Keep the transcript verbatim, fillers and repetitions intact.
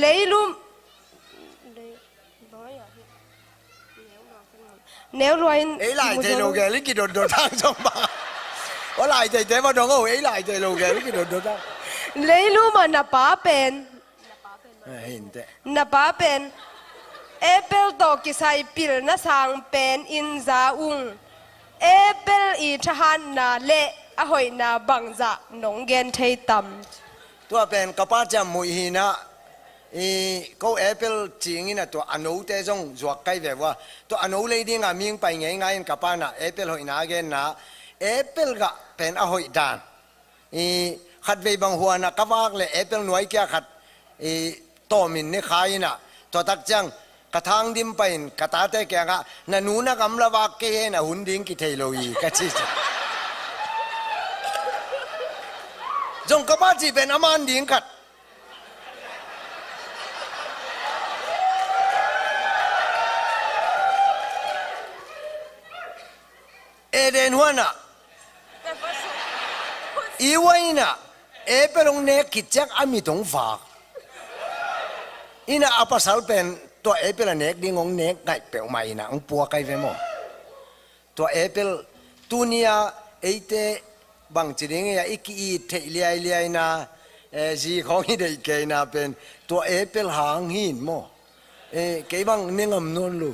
Leilum. Neu luai in. Ei lai thei lo gel i kidotdot hang zong bang. Aw lai thei te va dong o, ei lai thei lo gel i kidotdot hang. Leilum ah na pa pen. Eh, hinte. Na pa pen. Apple tawh kisai pilna sang pen in za ung. Apple i thahatna le a hoihna bangzah nong gen thei tam? Tua pen ka pa ciam muih hinah, i ko apple cingin a tua a note zong zuak kai ve vua. Tua a no lei dingah ming pai ngeingai in ka pa nah apple hoihna a genna. Apple gah pen a hoih dan. I khatvei bang huanah ka vak le apple nuai kia khat i tawmin ne khai inah, tua tak ciang ka thang dim pai in ka tate kiangah, "Na nu na gamla vak kei hen a hun ding kithei lo hi," ka ci ci. Zong ka pa cih pen a man ding khat. Eden huanah Eva inah apple hong nek khit ciang a mit hong vak. Inah a pasal pen tua apple a nek ding hong nek ngaih peuhmah inah hong puak ai ve maw? Tua apple tunia eite bangci ding ia i ki-it theih liailiaina, eh, zi khawng i deih keina pen tua apple hang hin maw? Eh, kei bang ne ngam nawn lo.